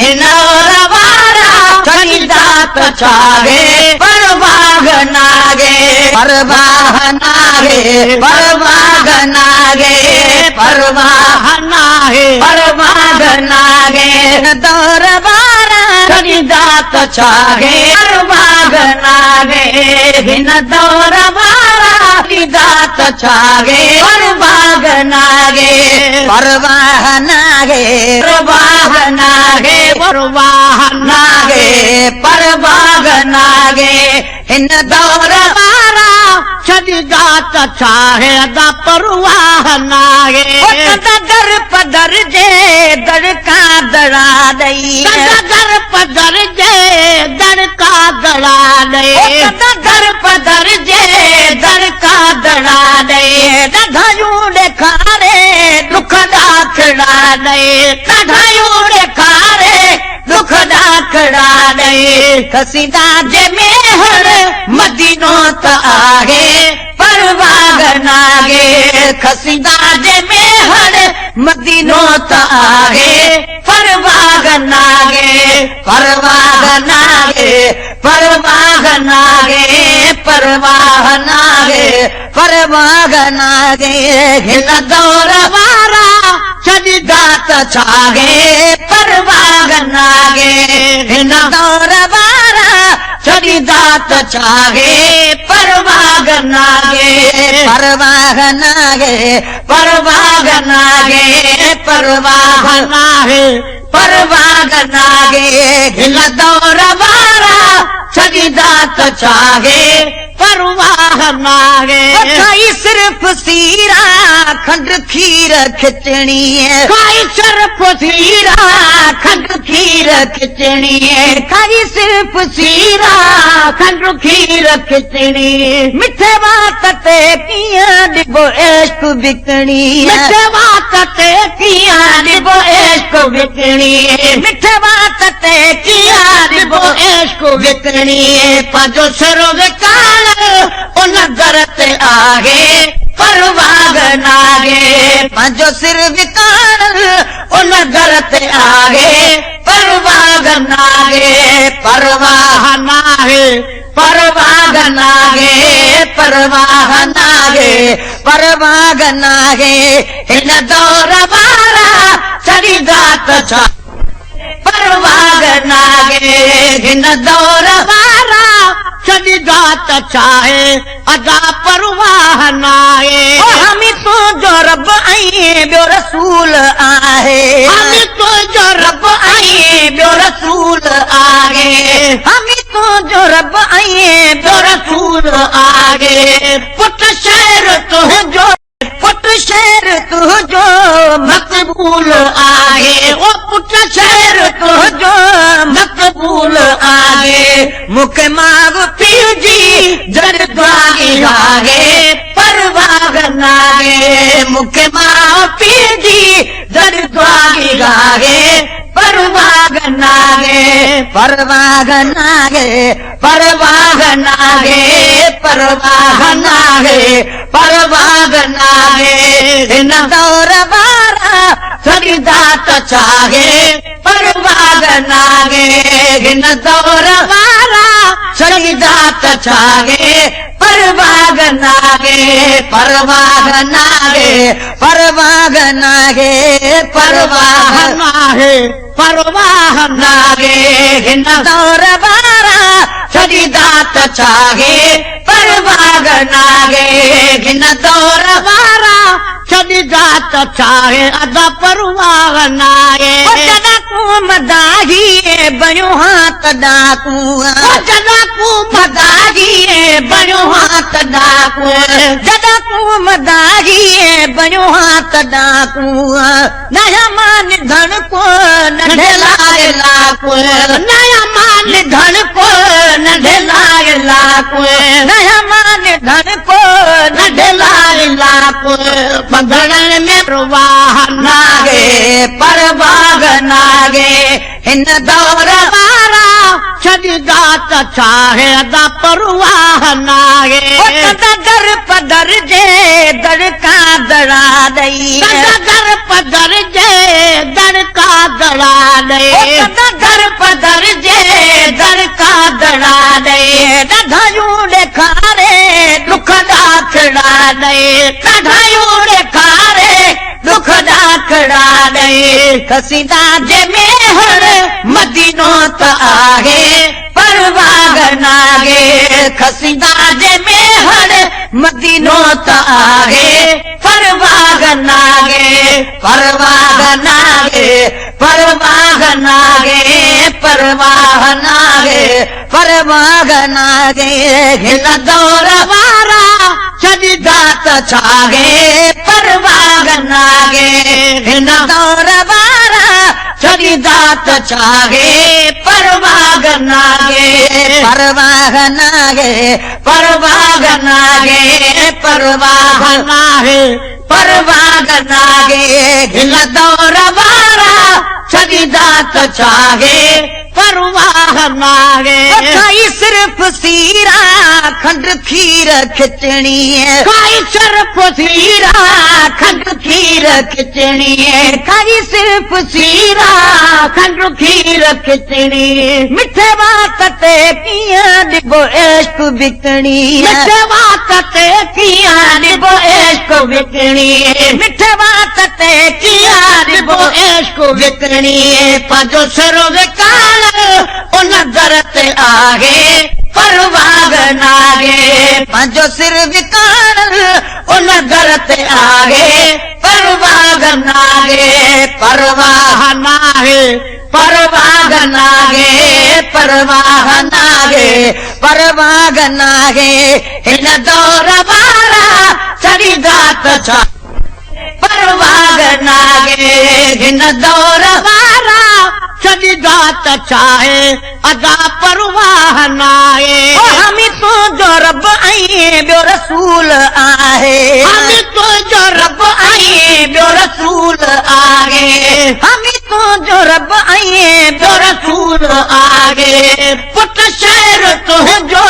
हिन दौर वारा छॾींदा त छाहे परवाह नाहे परवाह नाहे परवाह नाहे परवाह नाहे परवाह नाहे दौर वारा छॾींदा त छाहे परवाह नाहे हिन दौर वारा छॾींदा त छाहे परवाह नाहे परवाह नाहे परवाह नाहे परवाह नाहे परवाह नाहे हिन दौर वारा छॾींदा त छाहे अदा परवाह नाहे दर पदर जे दड़का दड़ा ॾई दर पदर जे दड़का दड़ा ॾई दर पदर जे दड़का दड़ा ॾई ॾाढायूं ॾेखारे दुख ॾाखड़ा ॾई ॾाढायूं ॾेखारे दुख ॾाखड़ा ॾई खसीदा जे मेहर मदीनो त आहे परवाह नाहे खसीदा जे मेहर मदीनो त आहे परवाह नाहे परवाह नाहे परवाह नाहे परवाह नाहे परवाह नाहे हिन दौर वारा छॾींदा त छाहे परवाह नाहे हिन दौर वारा छॾींदा त छाहे परवाह नाहे परवाह नाहे परवाह नाहे परवाह नाहे परवाह नाहे हिन दौर वारा छॾींदा त छाहे परवाह नाहे खाई सिर्फ सीरा खंड खीर खिचड़ी खाई सिर्फ सीरा खंड खीर खिचड़ी खाई सिर्फ सीरा खंड खीर खिचड़ी मिठे वात ते कीअं ॾिबो इश्क विकणी मिठे वात ते कीअं ॾिबो इश्क विकणी मिठे वात ते कीअं ॾिबो इश्क विकणी पंहिंजो सिर विकाण उन दर ते आहे परवाह नाहे पंहिंजो सिर विकाण उन दर ते आहे परवाह नाहे परवाह नाहे परवाह नाहे परवाह नाहे परवाह नाहे हिन दौर वारा छॾींदा त छा परवाह नाहे हिन दौर वारा छॾींदा त छाहे अदा परवाह नाहे हमी तुंहिंजो रब ऐं ॿियो रसूल आहे हमी तुंहिंजो रब ऐं ॿियो रसूल आहे हमी तुंहिंजो रब ऐं ॿियो रसूल आहे पुट शहर तुंहिंजो पुट शहर तुंहिंजो मक़बूल आहे ओ पुट शहर तुंहिंजो मक़बूल आहे मूंखे माउ पीउ जी जॾहिं दुआ आहे परवाह नाहे मूंखे माउ पीउ जी जॾहिं दुआ आहे परवाह नाहे परवाह नाहे परवाह नाहे परवाह नाहे परवाह नाहे हिन दौर वारा छॾींदा त छाहे परवाह नाहे हिन दौर वारा छॾींदा त छाहे परवाह नाहे परवाह नाहे परवाह नाहे परवाह नाहे परवाह नाहे हिन दौर वारा छॾींदा त छाहे परवाह नाहे हिन दौर वारा छॾींदा त छाहे अदा परवाह नाहे जॾा तूं मदाही बणियो हा तॾा तूं जॾा तूं मदाही बणियो हा तॾा तूं जॾा तूं मदाही बणियो हा तॾा तूं नया मान धन को नंढे लाए लाको नया मान धन को नंढे लाए लाको नया मान धन को नंढे लाए लाको बंधण में परवाह नाहे परवाह नाहे हिन दौर वारा छॾींदा त छाहे अदा परवाह नाहे दर पदर जे दड़का दड़ा ॾई दर पदर जे दड़का दड़ा ॾई در پدر جي در کا دڙا ڏي، ڏاڍايون ڏيکاري ڏک ڏاکڙا ڏي، ڏاڍايون ڏيکاري ڏک ڏاکڙا ڏي. کسيندا جي ميهر مدينو ته آهي پرواهه ناهي، کسيندا جي ميهر مدينو ته آهي پرواهه ناهي، پرواهه ناهي، پرواهه ناهي، پرواهه ناهي، پرواهه ناهي. هن دور وارا ڇڏي دات ڇاهي، پرواهه ناهي. هن دور وارا ڇڏي دات ڇاهي، پرواهه ناهي، پرواهه ناهي، پرواهه ناهي، پرواهه ناهي، پرواهه ناهي. هن دور وارا ڇڏي دات ڇاهي، پرواهه ناهي. کائي صرف سيرا کنڊ کير کچڻي، کائي صرف سيرا کنڊ کير کچڻي، کائي صرف سيرا کنڊ کير کچڻي. مٺي وات تي ڪيئن ڏبو عشق وڪڻي، مٺي وات تي ڪيئن ڏبو عشق وڪڻي، مٺي وات تي ڪيئن ڏبو عشق وڪڻي. پنهنجو سر وڪاڻ ان در تي آهي پرواهه ناهي، پنهنجو سر وڪاڻ ان در تي آهي پرواهه ناهي، پرواهه ناهي، پرواهه ناهي، پرواهه ناهي، پرواهه ناهي. هن دور وارا ڇڏي دات ڇا، پرواهه ناهي. هن دور وارا ڇڏي دات ڇاهي، ادا پرواهه ناهي. همي تنهنجو رب ۽ ٻيو رسول آهي، همي تنهنجو رب ۽ ٻيو رسول آهي، همي تنهنجو رب ۽ ٻيو رسول آهي. پٽ شهر تنهنجو